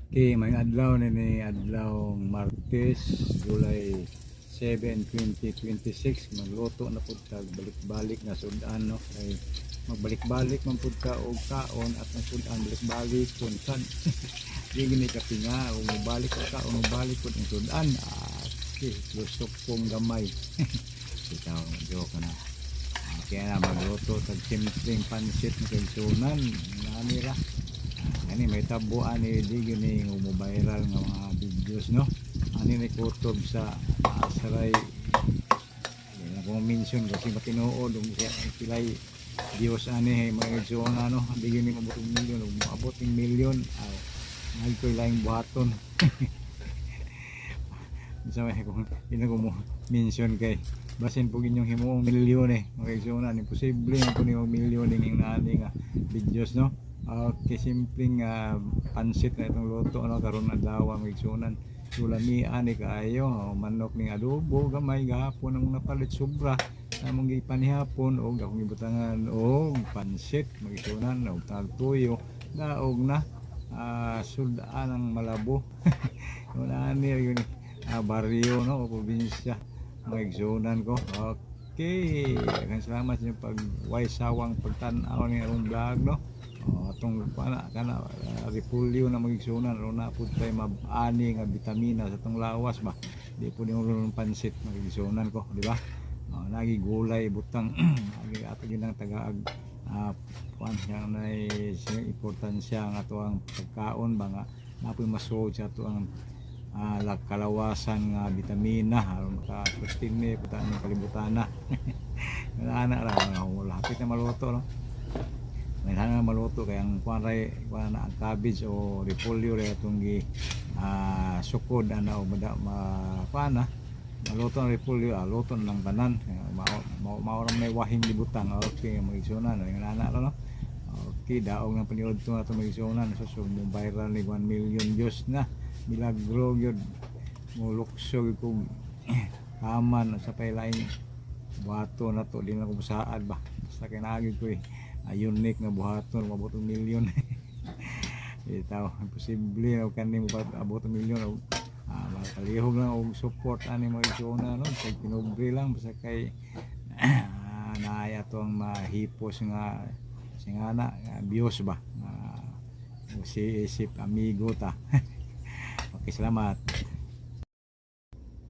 Okay, may adlaw ni ni adlaw Martes, July 7, 2026. Magluto na pud kag balik-balik nga sudan, no, kay magbalik-balik man pud ka og kaon at ang sudan balik-balik kun sad di gini kapinga og mobalik og kaon, mobalik pud ang sudan. Ah, okay, lusok kong gamay. Ikaw, joke na. Okay na, magluto tag simpleng pansit na kagsunan nani ra. Ani may tabo ani, di gini mo viral nga mga videos, no. Ani ni kutob sa asaray. Di na ko mention kasi matinuod ug siya pilay views ani mga igsoon, ano, di gini moabot og milyon. Ug moabot ning milyon, aw, ay ko'y laing buhaton sa may kung di na ko mo mention kay basin po inyong himuong milyon eh, mga igsoon. Imposible nga po ni milyon ning nani nga videos, no. Okay, simpleng pansit na itong luto, ano, karon adlaw, mga igsuonan. Sulamian ni kaayo. Oh, manok ning adobo gamay gahapon ang napalit, sobra among gipanihapon og akong gibutangan og pansit, mga igsuonan, og tagtuyo, daog na. Sudan ang malabo. Wala ni yun baryo, no, o probinsya, mga igsuonan ko. Okay, daghang salamat sa inyong pag sawang pagtan-aw ni akong vlog, no. Oh, atong kana kana repolyo na, mga igsuonan, aron na pud tay mabani nga bitamina sa atong lawas ba. Di po ni ng pansit, mga igsuonan ko, di ba? Oh, lagi gulay butang, lagi ato ginang tagaag kuan yang nay importansya ang ato ang pagkaon ba nga napoy masuod sa ato ang kalawasan nga bitamina aron maka-sustain ni puta ni kalibutan na. Wala na ra, wala, hapit na maluto, no. May na maluto kay ang kuan ray kuan na ang cabbage o repolyo ray atong gi sukod ana o mada ma kuan na maluto ang repolyo, luto na lang tanan. Mao mao mao ra may wahing libutang. Okay, mga igsuonan, nga ana ra, no. Okay, daog ng paniud to ato, mga igsuonan. So mo viral ni 1 million views na, milagro gyud, mo lukso gyud kog taman sa paylaing buhaton na to. Di na ko musaad ba, basta kay naagi ko eh unique nga buhaton moabot og milyon. Itaw imposible og kani mo abot og milyon og makalihog lang og support ani, mga igsoona, no, kay pinubre lang. Basta kay naay ato ang mahipos nga singana nga views ba nga si isip amigo ta. Okay, salamat.